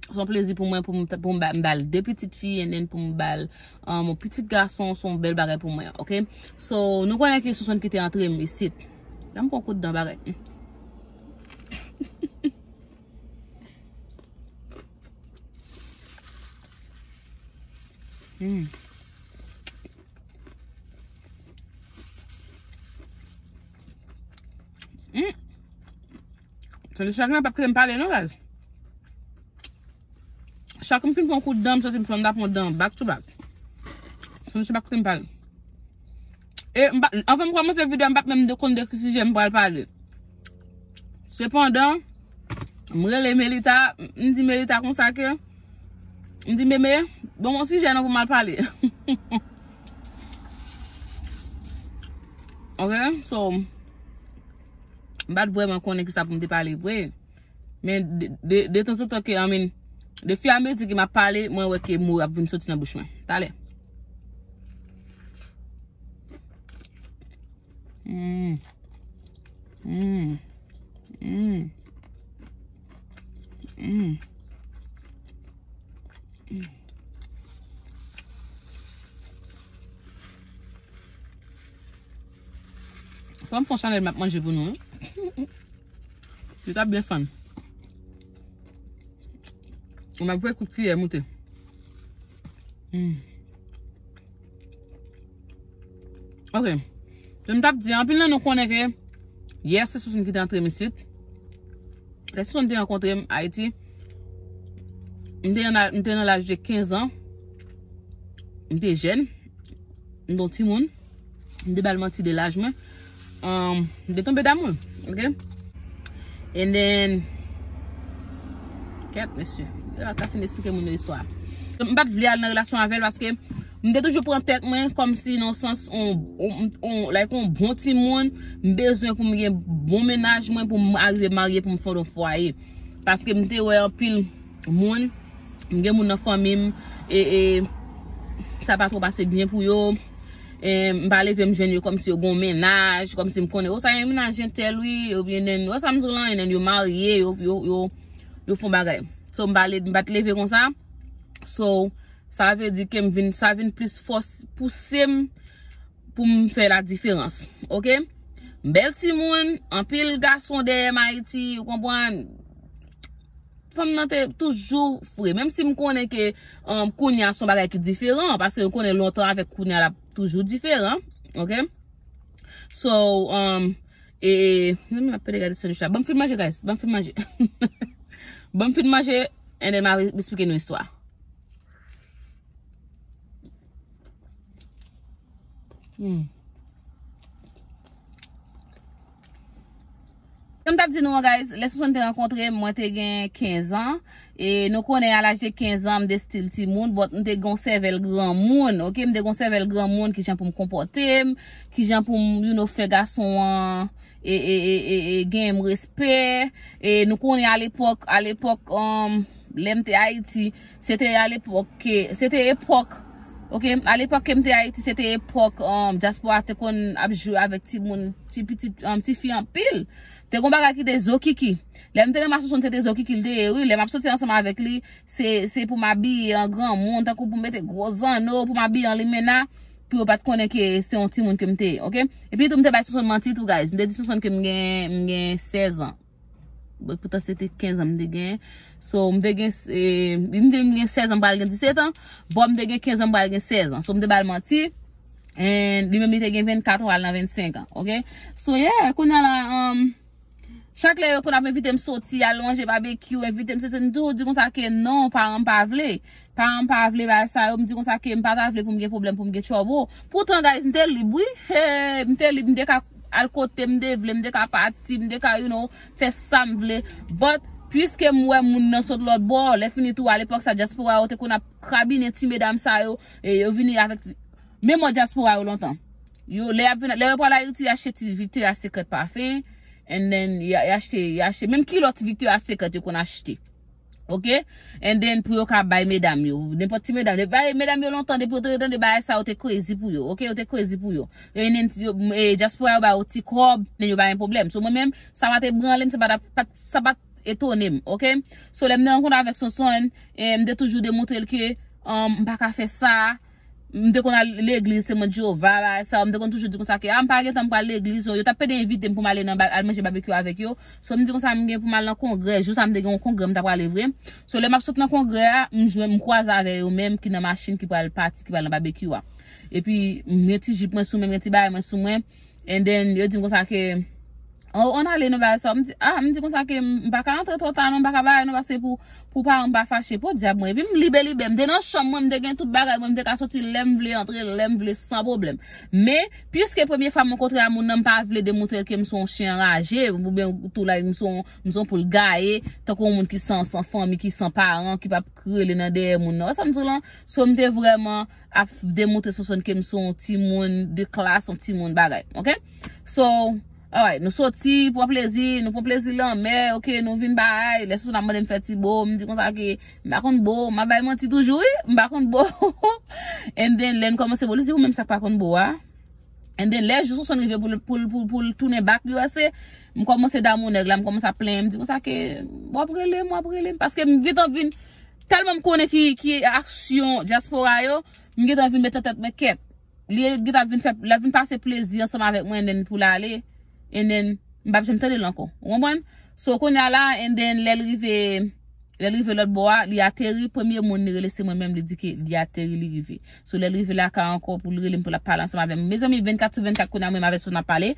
se yon plezi pou mwen pou m, pou m ba, m ba l de pitit fi, and then pou m ba l, um, yon pitit gason, se yon bèl bagay pou mwen, ok? So, nou konnen ke Sousou ki te antre m isit. Dam pran kout dan bagay. Hmm. Hmm. Sandwich la pa kite m pale non, guys. Chak m fin pran kout dan, m santi m fè m ta pran dan, back to back. Sandwich la pa kite m pale. E m pa, anvan m kòmanse videyo a, m pa t menm de konn de ki sijè m pral pale. Sepandan, m rele Melita, m di Melita konsa ke, m di, Meme, ban m yon sijè non pou m al pale. Ok, so, m pa t vrèman konnen kisa pou m te pale vre. Men de, de, de tanzantan ke, I mean, de fi a mezi ke m ap pale, mwen wè ke mo ap vin soti nan bouch mwen. Talè. Mm. Mm. Mm. Mm. Mm. Fò m fè yon chanèl m ap manje pou nou, wi. Li t ap byen fann. M ap voye kout kiyè moute. Hmm. Ok. Jan m t ap di, anpil nan nou konnen ke yè se Sousou ki te antre m isit. Lè Sousou te rankontre m Ayiti, m te nan, m te nan laj de kenz an. M te jèn. M te yon timoun. M te ba l manti de laj mwen. Um, m te tonbe damou l, ok? And then, kèt, mesye. Yo pa ka fin eksplike moun yo istwa. M pa t vle al nan relasyon avè l paske m te toujou pran tèt mwen kòmsi nan sans on, on, on, like on bon timoun, m bezwen pou m gen bon mennaj mwen, pou m arive marye, pou m fonde yon fwaye. Paske m te wè anpil moun, m gen moun nan fanmi m, e, e, sa pa twò pase byen pou yo. E, m pa leve m jwenn yo kòmsi yo gon mennaj, kòmsi m konnen, o sa yon mennaj entèl wi, oubyen nen, wè sa m di w lan, nen yo marye, yo, yo, yo, yo fon bagay. So, m pa le, m pa t leve konsa. So, sa vle di ke m vin, sa vin plis fòs pouse m pou m fè la diferans, ok? M bèl timoun, anpil gason dèyè m Ayiti, ou konprann? Fanm nan te toujou fre. Menm si m konnen ke, um, kounye a se yon bagay ki diferan, paske m konnen lontan avèk kounye a l ap toujou diferan, ok? So, um, e, e, menm m ap pede gade sandwich la. Ban m fin manje, guys. Ban m fin manje. Ban m fin manje, and then m a esplike nou istwa. Hmm. Jan m t ap di nou an, guys, lè Sousou te rankontre m, mwen te gen kenz an. E nou konnen a laj de kenz an, m de stil timoun, but m te gen yon sèvèl granmoun, ok? M te gen yon sèvèl granmoun, kijan pou m konpòte m, kijan pou m, you know, fè gason an, e, e, e, e, e, genyen m respè. E nou konnen alepòk, alepòk, um, lè m te Ayiti, se te alepòk ke, se te epòk, ok, alepòk ke m te Ayiti, se te epòk, um, dyaspora te konn ap jwe avèk timoun, ti pitit, um, tifi anpil. Te gon bagay ki te zokiki. Lè m te renmen Sousou, se te zokiki l te ye, wi. Lè m ap soti ansanm avèk li, se, se pou m abiye an granmoun, tankou pou m mete gwo zanno, pou m abiye an limena. pou yo pa t konnen ke se yon timoun ke m te ye, oke? Epi tou, m te bay Sonsonn manti tou, guys. M te di Sonsonn ke m gen, m gen sèz an. Bon, poutan se te kenz an m te gen. So, m te gen, eh, m te gen sèz an, m pral gen disèt an. Bon, m te gen kenz an, m pral gen sèz an. So, m te ba l manti. And li menm, li te gen vennkat an, al nan vennsenk an, oke? So, yeah, kounye a la, um, chak lè yo konn ap envite m soti, al manje babekyou, envite m, se, se, m toujou di konsa ke non, paran m pa vle. Paran m pa vle bagay sa yo, m di konsa ke m pa ta vle pou m gen pwoblèm, pou m gen trouble. Poutan, guys, m te lib, wi. Hey, m te lib, m te ka al kote m te vle, m te ka pati, m te ka, you know, fè sa m vle. But, piske m wè moun nan sot lòt bò, lè fini tou, alepòk sa, dyaspora yo te konn ap krabinen ti medam sa yo, e yo vini avèk ti, men mò dyaspora yo lontan. Yo, lè y ap vin, lè yo pral Ayiti, y achte ti Victoria's Secret pafen, and then, y a- y achte, y achte, menm kilòt Victoria's Secret yo konn achte. Oke? And then, pou yo ka bay medam yo. Nenpòt ti medam. Depi bay medam yo lontan, depi yo te tande bagay sa yo te crazy pou yo. Oke? Yo te crazy pou yo. And then, yo, e, dyaspora yo ba yo ti kòb, then yo pa gen pwoblèm. So, mwen menm, sa pa te branle m, sa pa t ap, pa t- sa pa t etone m. Oke? So, lè m te rankontre avèk Sonsonn, e, m te toujou demontre l ke, um, m pa ka fè sa. M te konn al legliz, Temwen Jewova, bagay sa yo. M te konn toujou di konsa ke, a, m pa gen tan pou al legliz. Yo, yo t ap pede envite m pou m ale nan ba- al manje babekyou avèk yo. So, m di konsa, m gen pou m al nan kongrè. Jou sa, m te gen yon kongrè, m ta prale vre. So, lè m ap sot nan kongrè a, m jwenn, m kwaze avè yo menm ki nan machin, ki pral pati, ki pral nan babekyou a. Epi, m gen ti jip mwen sou mwen, m gen ti bagay mwen sou mwen. And then, yo di m konsa ke, oh, ann ale non bagay sa. M di, ah, m di konsa ke m pa ka antre twò ta non, m pa ka bagay non, paske pou, pou paran m pa fache, podyab mwen. Epi m libe libe, m te nan chanm mwen, m te gen tout bagay mwen, m te ka soti lè m vle, antre lè m vle, san pwoblèm. Men, piske premye fwa m rankontre a moun nan, m pa vle demontre l ke m se yon chen anraje, oubyen tou la, m se yon, m se yon poul gaye, tankou yon moun ki san, san fanmi, ki san paran, ki p ap rele nan dèyè moun nan. Wè sa m di w lan? So, m te vrèman ap demontre Sonsonn ke m se yon timoun de klas, yon timoun bagay, oke? So, alright, nou soti, pran plezi, nou pran plezi lanmè, oke, nou vin bay, lè Sonsonn ap mande m fè ti bo, m di konsa ke m pa konn bo, m ap bay manti toujou, wi, m pa konn bo. And then, lè n kòmanse bo, li di, ou menm sa k pa konn bo a? And then, lè jou Sonsonn rive pou l, pou l, pou l, pou l tounen back U S A, m kòmanse damou nèg la, m kòmanse ap plenyen, m di konsa ke, w ap rele m, w ap rele m, paske m gentan vin, tèlman m konnen ki, ki aksyon dyaspora yo, m gentan vin met nan tèt mwen kèt. Li gentan vin fè, l ap vin pase plezi ansanm avèk mwen, and then pou l ale, and then m p ap janm tande l ankò. Ou konprann? So, kounye a la, and then lè l rive, lè l rive lòt bò a, li ateri, premye moun li rele se mwen menm, li di ke li ateri, li rive. So, lè l rive lakay ankò pou l rele m, pou l ap pale ansanm avè m. Mezanmi, vennkat sou vennkat, kounye a mwen menm avè Sonsonn ap pale.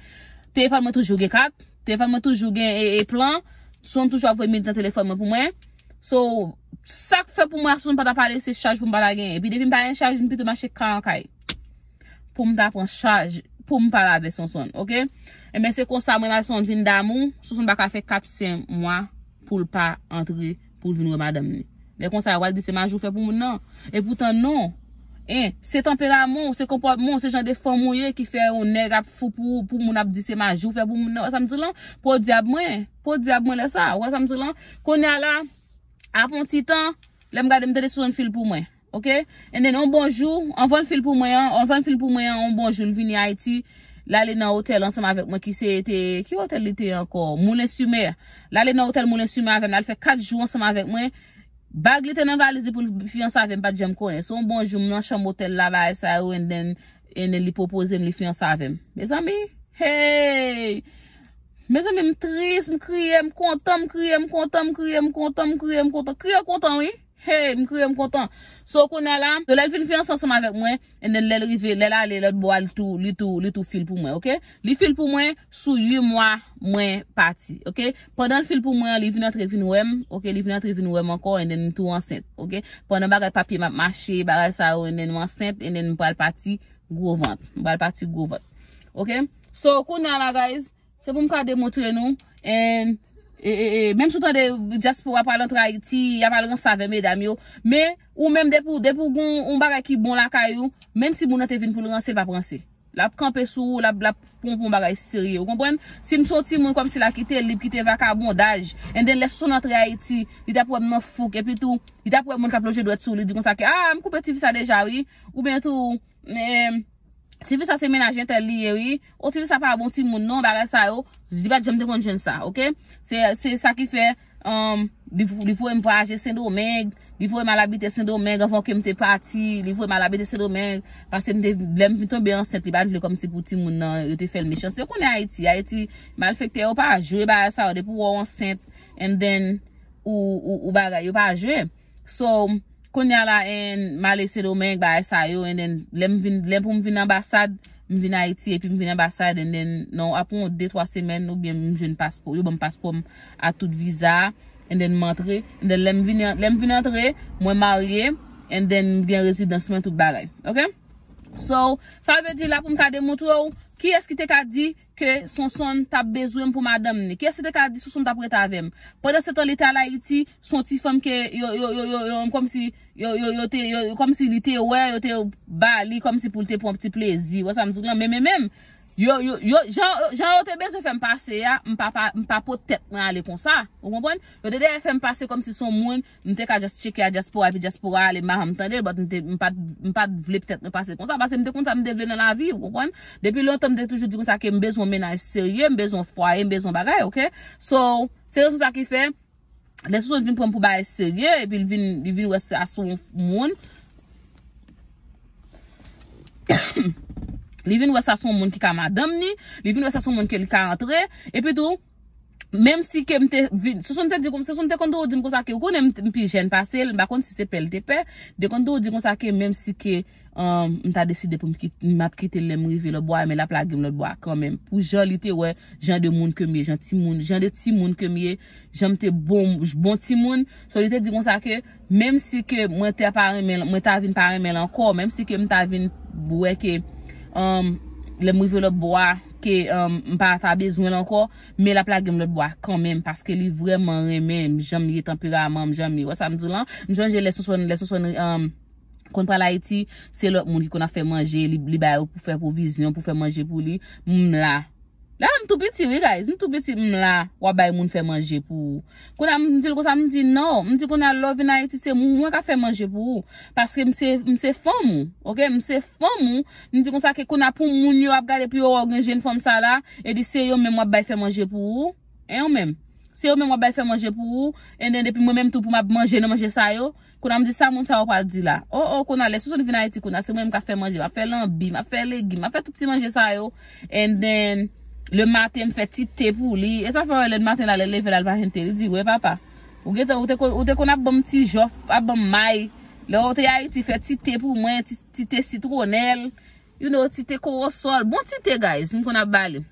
Telefòn mwen toujou gen kat, telefòn mwen toujou gen, e, e plan. Sonsonn toujou ap voye minit nan telefòn mwen pou mwen. So, sa k fè pou mwen ak Sonsonn pa ta pale, se chaj pou m pa ta genyen. Epi depi m pa gen chaj, m pito mache kay an kay pou m ta pran chaj, pou m pale avè Sonsonn, oke? Enben, se konsa mwen ak Sonsonn vin damou. Sonsonn pa ka fè kat senk mwa pou l pa antre, pou l vin wè madanm li. Lè konsa, yo pral di se maji w fè pou moun nan. Epoutan, non. En, se tanperaman w, se konpòtman w, se jan de fanm ou ye ki fè yon nèg ap fou pou ou, pou moun ap di se maji w fè pou moun nan. Wè sa m di w lan? Podyab mwen. Podyab mwen lè sa. Wè sa m di w lan? Kounye a la, apre yon ti tan, lè m gade, m tande Sonsonn fil pou mwen. Oke? And then, yon bon jou, anvan l fil pou mwen an, anvan l fil pou mwen an, yon bon jou, l vini Ayiti, l ale nan otèl ansanm avèk mwen, ki se te, ki otèl li te ye ankò? Moulin sur Mer. L ale nan otèl Moulin sur Mer avè m, l al fè kat jou ansanm avèk mwen. Bag li te nan valiz li pou l fiyanse avè m, pa t janm konnen. Se yon bon jou, m nan chanm otèl la, bagay sa yo, and then, and then li pwopoze m, li fiyanse avè m. Mezanmi, hey! Mezanmi, m tris, m kriye, m kontan, m kriye, m kontan, m kriye, m kontan, m kriye, m kontan. Kriye kontan, wi. Hey, m kriye, m kontan. So, kounye a la, so, lè l vin fiyanse ansanm avèk mwen, and then lè l rive, lè l ale lòt bò a, li tou, li tou, li tou fil pou mwen, oke? Li fil pou mwen sou uit mwa mwen pati, oke? Pandan l fil pou mwen an, li vin antre vin wè m, oke? Li vin antre vin wè m ankò, and then m tou ansent, oke? Pandan bagay papye m ap mache, bagay sa yo, and then m ansent, and then m pral pati gwo vant. M pral pati gwo vant. Oke? So, kounye a la, guys, se pou m ka demontre nou, and, e, e, e, menm si w tande dyaspora pral antre Ayiti, y ap al ranse avè medam yo, men ou menm depi w, depi w gon yon bagay ki bon lakay ou, menm si moun nan te vin pou l ranse, l p ap ranse. L ap kanpe sou ou, l ap, l ap pran w pou yon bagay serye. Ou konprann? Si m se yon timoun kòmsi l a kite lib, kite vakabondaj, and then lè Sonsonn antre Ayiti, li t ap wè m nan fouk, epi tou, li t ap wè moun k ap lonje dwèt sou ou, li di konsa ke, ah, m koupe tifi sa deja, wi. Oubyen tou, men, tifi sa se mennaj entèl li ye, wi. O, tifi sa pa bon timoun, non, bagay sa yo. Li pa t janm te konn jwenn sa, oke? Se, se sa ki fè, um, li, li voye m vwayaje Sendomeng, Li voye m al abite Sendomeng anvan ke m te pati. Li voye m al abite Sendomeng. Paske m te, lè m vin tonbe ansent, li pa t vle kòmsi pou timoun nan, yo te fè l mechanste. Konnen Ayiti, Ayiti, malfektè yo pa jwe bagay sa yo. Depi w wè w ansent, and then, ou, ou, ou bagay, yo pa jwe. So, kounye a la, and m ale Sendomeng, bagay sa yo, and then, lè m vin, lè pou m vin anbasad, m vin Ayiti, epi m vin anbasad, and then, non, apre yon de, twa semèn, oubyen m jwenn paspò, yo ban m paspò m a tout viza, and then m antre, and then lè m vin, lè m vin antre, mwen marye, and then m gen rezidans mwen, tout bagay, ok? So, sa vle di la pou m ka demontre w, kiyès ki te ka di ke Sonsonn t ap bezwen m pou madanm ni? Kiyès ki te ka di Sonsonn t ap rete avè m? Pandan se tan li te al Ayiti, se yon ti fanm ke yo, yo, yo, yo, yo, kòmsi, yo, yo, yo te, yo, yo, kòmsi li te wè, yo te ba li, kòmsi pou l te pran yon ti plezi. Wè sa m di w lan, men, men, men, yo, yo, yo, jan, jan yo te bezwen fè m pase a, m pa, pa, m pa pot tèt mwen ale konsa. Ou konprann? Yo te dèyè fè m pase kòmsi se yon moun, m te ka just tcheke a dyaspora, epi dyaspora ale, m pa janm tande l, but m te, m pa t, m pa t vle tèt mwen pase konsa, paske m te konn sa m te vle nan lavi, ou konprann? Depi lontan, m te toujou di konsa ke m bezwen yon mennaj serye, m bezwen yon fwaye, m bezwen yon bagay, ok? So, se rezon sa ki fè, lè Sonsonn vin pran m pou bagay serye, epi l vin, li vin wè sa se yon moun, li vin wè sa se yon moun ki ka madanm ni, li vin wè sa se yon moun ke li ka antre, epi tou, menm si ke m te vin, Sonsonn te di konm, Sonsonn te konn toujou di m konsa ke, ou konnen m, m pi jèn pase l, m pa konn si se pè l te pè, te konn toujou di konsa ke menm si ke, um, m ta deside pou m kit-, m ap kite l lè m rive lòtbò a, men l ap lage m lòtbò a kanmenm. Pou jan li te wè, jan de moun ke m ye, jan timoun, jan de timoun ke m ye, jan m te bon, bon timoun. So, li te di konsa ke, menm si ke mwen te pa renmen, mwen ta vin pa renmen l ankò, menm si ke m ta vin wè ke, um, lè m rive lòtbò a, ke, um, m pa ta bezwen l ankò, men l ap lage m lòtbò a kanmenm, paske li vrèman renmen m, jan m ye, tanperaman m, jan m ye. Wè sa m di w lan? M sonje lè Sonsonn, lè Sonsonn, um, konn pral Ayiti, se lòt moun ki konn ap fè manje, li, li ba yo pou fè pwovizyon, pou fè manje pou li. M la. La, m tou piti, wi, guys. M tou piti, m la. W ap bay moun fè manje pou ou. Kounye a, m di l konsa, m di, "Non." M di, "Kounye a, lè w vin Ayiti, se mwen k ap fè manje pou ou. Paske m se, m se fanm ou. Ok? M se fanm ou." M di konsa ke kounye a, pou moun yo ap gade, pou yo wè w gen jèn fanm sa la, e di se yo menm w ap bay fè manje pou ou. E yo menm. Se yo menm w ap bay fè manje pou ou. And then, depi mwen menm tou, pou m ap manje nan manje sa yo. Kounye a m di sa moun sa yo pral di la. O, o, kounye a lè Sonsonn vin Ayiti, kounye a se mwen menm k ap fè manje, m ap fè lanbi, m ap fè legim, m ap fè tout ti manje sa yo. And then, le maten, m fè ti te pou li. E sa fè wè lè maten la, lè l leve la, l pa jwenn te. Li di, "Wè papa, ou gentan, ou te, kon- ou te konn ap ban m ti jòf, ap ban m may. Lè w te Ayiti, fè ti te pou mwen, ti, ti te sitwonèl, you know, ti te kowosòl." Bon ti te, guys, m konn ap ba li.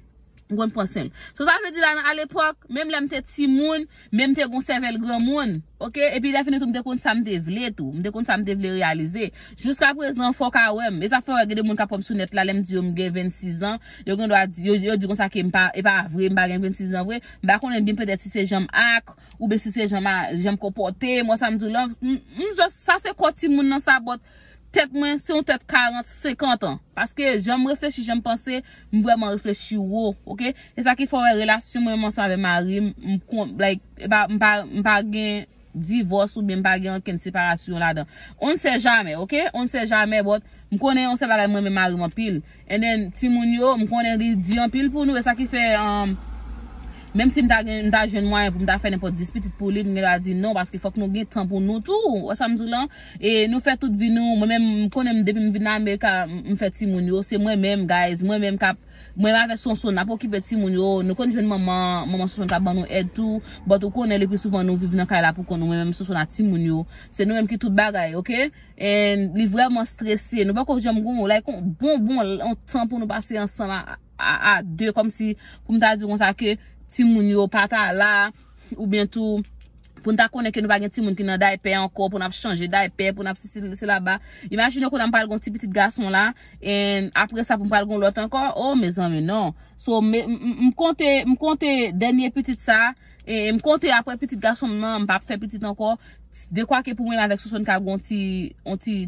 M konn pran swen l. So, sa vle di la, nan, alepòk, menm lè m te timoun, men m te gon sèvèl granmoun. Ok? Epi lè fini tou, m te konn sa m te vle tou. M te konn sa m te vle reyalize. Jiska prezan, fò w ka wè m. E sa fè w wè gen de moun k ap wè m sou nèt la, lè m di yo m gen vennsis an, yo gen dwa di, yo, yo di konsa ke m pa, e pa vre, m pa gen vennsis an vre. M pa konnen byen petèt si se jan m ak, oubyen si se jan m a, jan m konpòte m, wè sa m di w lan. M, m just, sa se kò timoun nan sa, but tèt mwen, se yon tèt karant, senkant an. Paske jan m reflechi, jan m panse, m vrèman reflechi wo, ok? E sa ki fè w wè relasyon mwen menm ansanm avè mari m, m kon, like, e pa, m pa, m pa gen divòs oubyen m pa gen okenn separasyon ladan. On ne sait jamais, ok? On ne sait jamais, but m konnen yon sèl bagay, m renmen mari m anpil. And then, timoun yo, m konnen li di anpil pou nou, e sa ki fè, um, menm si m ta gen, m ta jwenn mwayen pou m ta fè nenpòt dis pitit pou li, m gen dwa di non, paske fòk nou gen tan pou nou tou. Wè sa m di w lan? E nou fè tout vi nou. Mwen menm, m konnen m, depi m vin Amerika, m, m fè timoun yo. Se mwen menm, guys. Mwen menm k ap, mwen menm avèk Sonsonn, n ap okipe timoun yo. Nou konn jwenn manman, manman Sonsonn k ap ban nou èd tou. But ou konnen, le pli souvan, nou viv nan kay la pou kont nou. Mwen menm, Sonsonn ak timoun yo. Se nou menm ki tout bagay, ok? And li vrèman strese. Nou pako janm gon, like, yon bon, bon, yon tan pou nou pase ansanm a, a, a de, kòmsi, pou m ta di konsa ke timoun yo pa ta la, oubyen tou, pou n ta konnen ke nou pa gen timoun ki nan daypè ankò, pou n ap chanje daypè, pou n ap sisi, sila ba. Imajine kounye a m pral gon ti pitit gason la, and apre sa pou m pral gon lòt ankò, oh, mezanmi, non. So, me, m, m, m konte, m konte dènye pitit sa, e m konte apre pitit gason m nan, m p ap fè pitit ankò. Dekwa ke pou mwen avèk Sonsonn ka gon ti, on ti,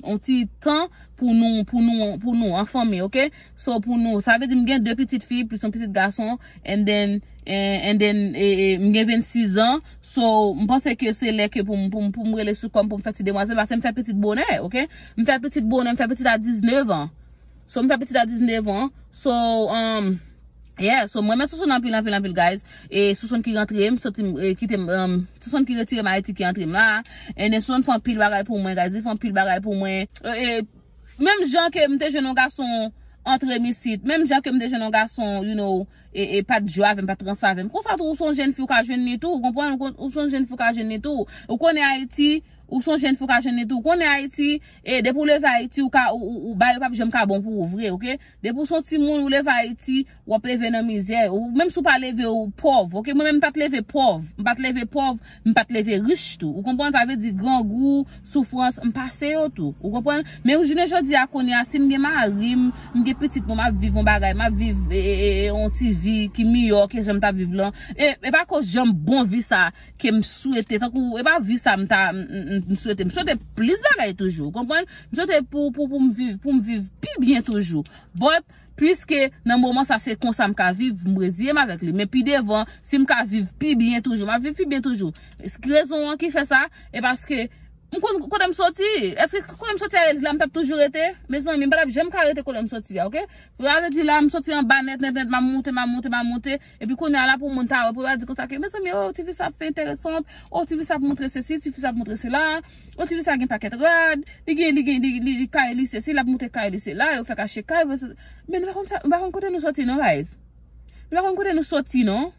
on ti tan pou nou, pou nou, pou nou, an fanmi, ok? So, pou nou, sa vle di m gen de pitit fi, plis yon pitit gason, and then, and, and then, e, e, m gen vennsis an. So, m panse ke se lè ke pou m, pou m, pou m rele sou kò m, pou m fè ti demwazèl, paske m fè pitit bonè, ok? M fè pitit bonè, m fè pitit a diznèf an. So, m fè pitit a diznèf an. So, um, Yeah, so mwen men Sousonn anpil, anpil, anpil, guys. E Sousonn ki rantre m, soti m, e, kite m, um, Sousonn ki retire m Ayiti, ki antre m la. And then Sousonn fè anpil bagay pou mwen, guys. Li fè anpil bagay pou mwen. E, e, menm jan ke m te jwenn yon gason antre m isit, menm jan ke m te jwenn yon gason, you know, e, e pa t jwe avè m, pa t ranse avè m. Konsa tou, ou se yon jèn fi, ou ka jwenn li tou, ou konprann? Ou, ou se yon jèn fi, ou ka jwenn li tou. Ou konnen Ayiti, ou se yon jèn fi, ou ka jwenn li tou. Ou konnen Ayiti, e depi ou leve Ayiti, ou ka, ou, ou, ou bagay yo p ap janm ka bon pou ou vre, oke? Depi w se yon timoun, ou leve Ayiti, w ap leve nan mizè. Ou, menm si w pa leve w pòv, oke? Mwen menm, m pa t leve pòv. M pa t leve pòv, m pa t leve rich tou. Ou konprann? Sa vle di grangou, soufrans, m pase yo tou. Ou konprann? Men jounen jodi a, kounye a, si m gen mari m, m gen pitit mwen, m ap viv yon bagay, m ap viv, e, e, e, e, yon ti vi ki miyò ke jan m t ap viv lan. E, e pa koz jan m bon vi sa ke m swete, tankou, e pa vi sa m ta, m, m, m swete. M swete plis bagay toujou, ou konprann? M swete pou, pou, pou m viv, pou m viv pi byen toujou. But, piske nan moman sa se konsa m ka viv, m reziye m avèk li. Men pi devan, si m ka viv pi byen toujou, m ap viv pi byen toujou. Rezon an ki fè sa, e paske m konn kote m soti. Èske kote m soti a, la m t ap toujou rete? Mezanmi, m pa t ap janm ka rete kote m soti a, oke? Sa vle di la, m soti anba nèt, nèt, nèt, m ap moute, m ap moute, m ap moute. Epi kounye a la pou moun ta wè, pou yo di konsa ke, mezanmi, oh, tifi sa ap fè enteresan, oh, tifi sa ap montre sesi, tifi sa ap montre sela. Yon tifi sa gen pakèt rad, li gen, li gen, li, li, li kay li sesi, l ap moute kay li sela, yo fè kache kay, men nou pa konn sa, nou pa konn kote nou soti non, guys. Nou pa konn kote nou soti non.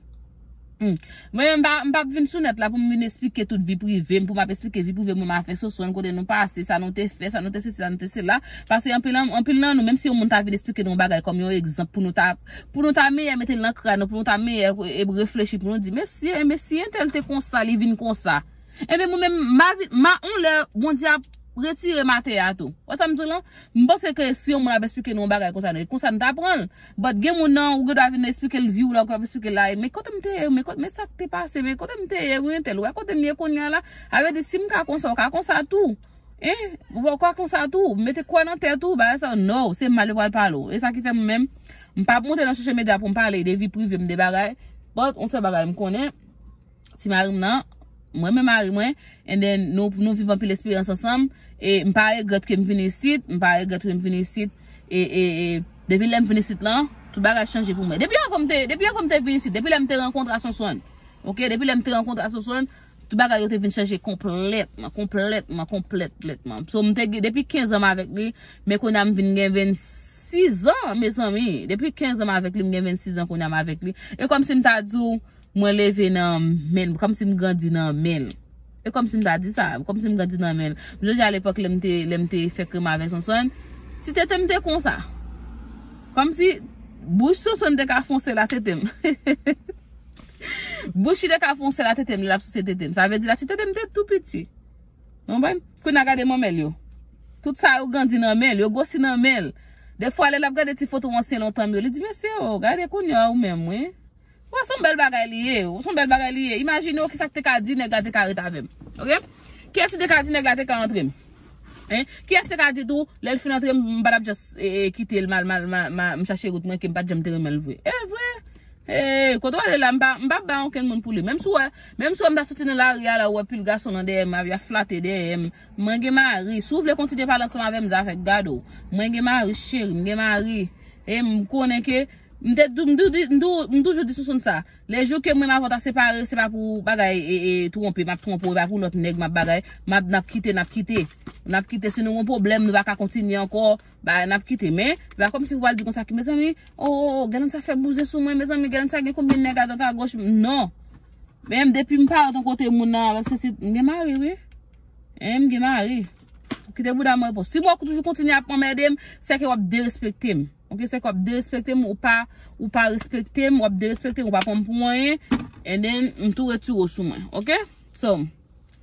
Hmm. Mwen menm, m pa, m p ap vin sou nèt la pou m vin esplike tout vi prive m, pou m ap esplike vi prive mwen, m avè Sousonn, kote nou pase, sa nou te fè, sa nou te sesi, sa nou te sela. Paske anpil, anpil nan nou, menm si yon moun ta vin esplike nou yon bagay kòm yon egzanp pou nou ta, pou nou ta meyè mete l nan kràn nou, pou nou ta meyè, e, reflechi, pou nou di, mesye, mesye entèl te konsa, li vin konsa. Ebyen, mwen menm, m a vi-, m a, yon lè, Bondye ap retire m atè a tou. Wè sa m di w lan? M panse ke si yon moun ap esplike nou yon bagay konsa, nou, konsa nou ta pran l. But gen moun nan, ou gen dwa vin esplike l vi w la, ou ap esplike l la, men kote m te ye, men kote, men sa k te pase, men kote m te ye, wi, entèl, wè kote m ye kounye a la. A vle di, si m ka konsa, ou ka konsa tou. Hein? Ou ka konsa tou. Mete kwè nan tèt ou, bagay sa, no, se mal yo pral pale w. E sa ki fè mwen menm, m p ap monte nan social media pou m pale de vi prive m, de bagay. But, yon sèl bagay m konnen, ti mari m nan, mwen men mari mwen, and then nou, nou viv anpil esperyans ansanm, e m pa regrèt ke m vin isit, m pa regrèt ke m vin isit, e, e, e, depi lè m vin isit lan, tout bagay chanje pou mwen. Depi anvan m te, depi anvan m te vin isit, depi lè m te rankontre a Sonsonn, oke, depi lè m te rankontre a Sonsonn, tout bagay yo te vin chanje konplètman, konplètman, konplètman. So, m te gen, depi kenz an m avèk li, men kounye a m vin gen vennsis an, mezanmi. Depi kenz an m avèk li, m gen vennsis an kounye a m avèk li. E kòmsi m ta di w, mwen leve nan men l, kòmsi m grandi nan men l. E kòmsi m ta di sa, kòmsi m grandi nan men l. M sonje alepòk lè m te, lè m te fè krèm avè Sonsonn, ti tete m te konsa. Kòmsi bouch Sonsonn te ka fonse la tete m. Bouch li te ka fonse la tete m, lè l ap souse tete m. Sa vle di la ti tete m te tou piti. Ou konprann? Kounye a gade manmèl yo. Tout sa yo grandi nan men l, yo gwosi nan men l. Defwa, lè l ap gade ti foto ansyen lontan m yo, li di, mesye, o, gade kounye a ou menm, wi. Wè, se yon bèl bagay li ye, se yon bèl bagay li ye. Imajine w kisa k te ka di nèg la te ka ret avè m. Oke? Kiyès ki te ka di nèg la te ka antre m? Hein? Kiyès te ka di tou, lè l fin antre m, m pa t ap just, e, e, kite l mal, mal, mal, mal, m chache wout mwen ke m pa t janm te renmen l vre? E vre! Hey, kote w ale la, m pa, m pa bay okenn moun pou li. Menm si w wè, menm si w wè m ta soti nan lari a la, w wè pil gason nan dèyè m, y ap flate dèyè m. Mwen gen mari. Si w vle kontinye pale ansanm avè m, zafè gade w. Mwen gen mari, cheri, m gen mari. E m konnen ke, m te, m tou-, m tou-, m tou-, m toujou di Sonsonn sa. Lejou ke mwen m avè w ta separe, se pa pou bagay, e, e, twonpe, m ap twonpe w, e pa pou lòt nèg m ap bagay, m ap, n ap kite, n ap kite. N ap kite, si nou gen pwoblèm, nou pa ka kontinye ankò, ba, n ap kite. Men, se pa kòmsi pou pral di konsa ki, mezanmi, o, o, o, Guerlain sa fè bouzen sou mwen, mezanmi, Guerlain sa gen konbyen nèg adwat agoch, non. Men, depi m parèt yon kote moun nan, se, se, m gen mari, wi. E, m gen mari. Kite bouda m repo. Si mwen toujou kontinye ap anmède m, se ke w ap derespekte m. Oke, se ke w ap derespekte m, ou pa, ou pa respekte m, w ap derespekte m, ou pa pran m pou anyen. And then, m tou retire w sou mwen. Oke? So,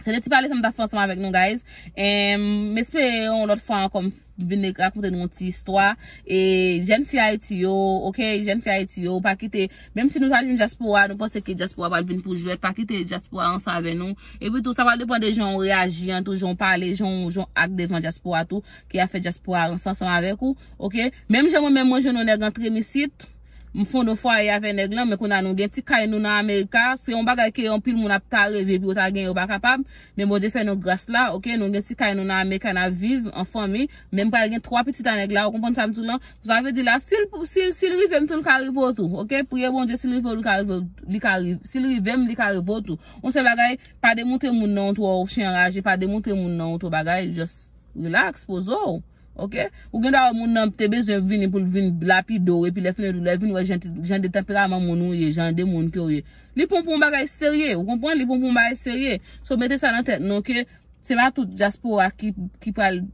se de ti pale sa m t ap fè ansanm avèk nou, guys. E m espere yon lòt fwa ankò m vin rakonte nou yon ti istwa. E jèn fi Ayiti yo, oke, jèn fi Ayiti yo, pa kite, menm si nou pa jwenn dyaspora, nou panse ke dyaspora pral vin pou jwèt, pa kite dyaspora ranse avè nou. Epi tou, sa pral depann de jan w reyaji an tou, jan w pale, jan w, jan w ak devan dyaspora tou, ki ap fè dyaspora ranse ansanm avèk ou, oke? Menm jan mwen menm, mwen jwenn yon nèg antre m isit, M fonde fwaye avè nèg lan, men kounye a nou gen ti kay nou nan Amerika. Se yon bagay ke anpil moun ap ta reve pou yo ta gen, yo pa kapab. Men Bondye fè nou gras la, oke? Nou gen ti kay nou nan Amerika, n ap viv an fanmi. Men m pral gen twa pitit a nèg la, ou konprann sa m di w lan? Sa vle di la, si l, si, si l rive m tou, l ka rive w tou, oke? Priye Bondye, si l rive w, li ka rive, li ka rive, si l rive m, li ka rive w tou. Yon sèl bagay, pa demoute moun nan yon twò chen anraje, pa demoute moun nan yon twò bagay, just relax, poze w. Oke? Ou gen dwa wè moun nan te bezwen vini pou l vin lapide w, epi lè fini tou, lè vin wè jan, jan de tanperaman moun ou ye, jan de moun ke w ye. Li pran pou yon bagay serye, ou konprann? Li pran pou yon bagay serye. So, mete sa nan tèt nou ke se pa tout dyaspora ki, ki pral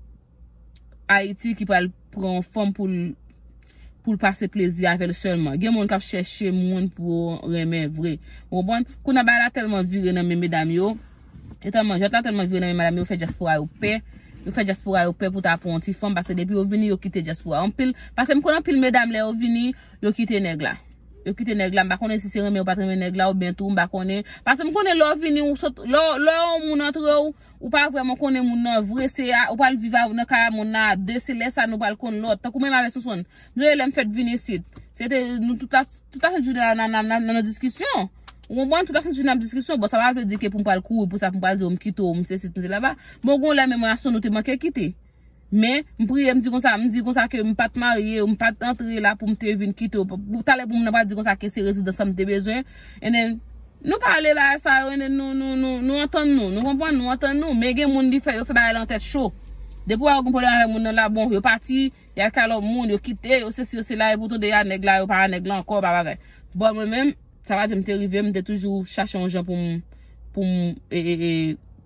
Ayiti, ki pral pran yon fanm pou l, pou l pase plezi avè l sèlman. Gen moun k ap chèche moun pou renmen vre. Ou konprann? Kounye a bagay la tèlman vire nan men medam yo. E tèlman, jwèt la tèlman vire nan men medam yo, fè dyaspora yo pè. Yo fè dyaspora yo pè pou ta pran yon ti fanm, paske depi yo vini, yo kite dyaspora. Anpil, paske m konn anpil medam lè yo vini, yo kite nèg la. Yo kite nèg la, m pa konnen si se renmen yo pa t renmen nèg la, oubyen tou, m pa konnen. Paske m konnen lè w vini, ou sot, lè, lè yon moun antre w, ou pa vrèman konnen moun nan vre, se a, ou pral viv a, nan kay a moun nan a de, se lè sa nou pral konn lòt. Tankou menm avè Sonsonn. M sonje lè m fèk vin isit. Se te, nou tout la, tout la sent jounen nan, nan, nan, nan diskisyon. Ou konprann? Tout la sent jounen nan diskisyon. Bon, sa pa vle di ke pou m pral kouri pou sa, pou m pral di w m kite w, m sesi, m se laba. Bon, gon lè menm relasyon nou te manke kite. Men, m priye, m di konsa, m di konsa ke m pa t marye, m pa t antre la pou m te vin kite w. Pou talè pou moun nan pa di konsa ke se rezidans lan m te bezwen. And then, nou pale bagay sa yo, and then nou, nou, nou, nou antann nou. Nou konprann, nou antann nou. Men gen moun li fè, yo fè bagay lan tèt cho. Depi w wè yo gen pwoblèm avèk moun nan la, bon, yo pati, y al kay lòt moun, yo kite, yo sesi, yo sela, epi w tande y a nèg la, yo pa a nèg la ankò, pa bagay. Bon, mwen menm, sa pa di m te rive, m te toujou chache yon jan pou m, pou m, e, e, e,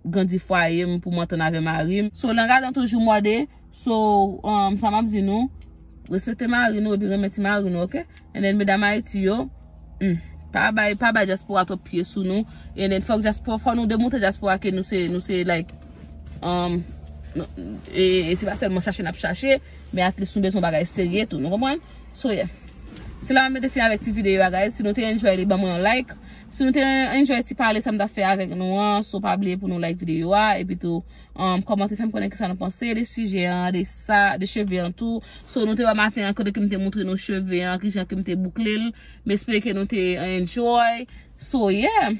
grandi fwaye m, pou m antann avè mari m. So, langaj lan toujou mòde. So, um, sa m ap di nou, respekte mari nou epi renmen ti mari nou, oke? And then, medam Ayiti yo, hmm, pa bay, pa bay dyaspora twòp pye sou nou. And then, fòk dyaspora, fò nou demontre dyaspora ke nou se, nou se, like, um, nou, e, e se pa sèlman chache n ap chache, men at least nou bezwen bagay serye tou, nou konprann? So, yeah. Se la m mete fen avèk ti videyo a, guys. Si nou te enjoy li, ban mwen yon like. Si nou te enjoy ti pale sa m t ap fè avèk nou an, so pa bliye pou nou like videyo a, epi tou, um, kòmante, fè m konnen kisa nou panse de sijè an, de sa, de cheve an tou. So, nou te wè maten an, kote ke m te montre nou cheve an, kijan ke m te boukle l. M espere ke nou te enjoy. So, yeah.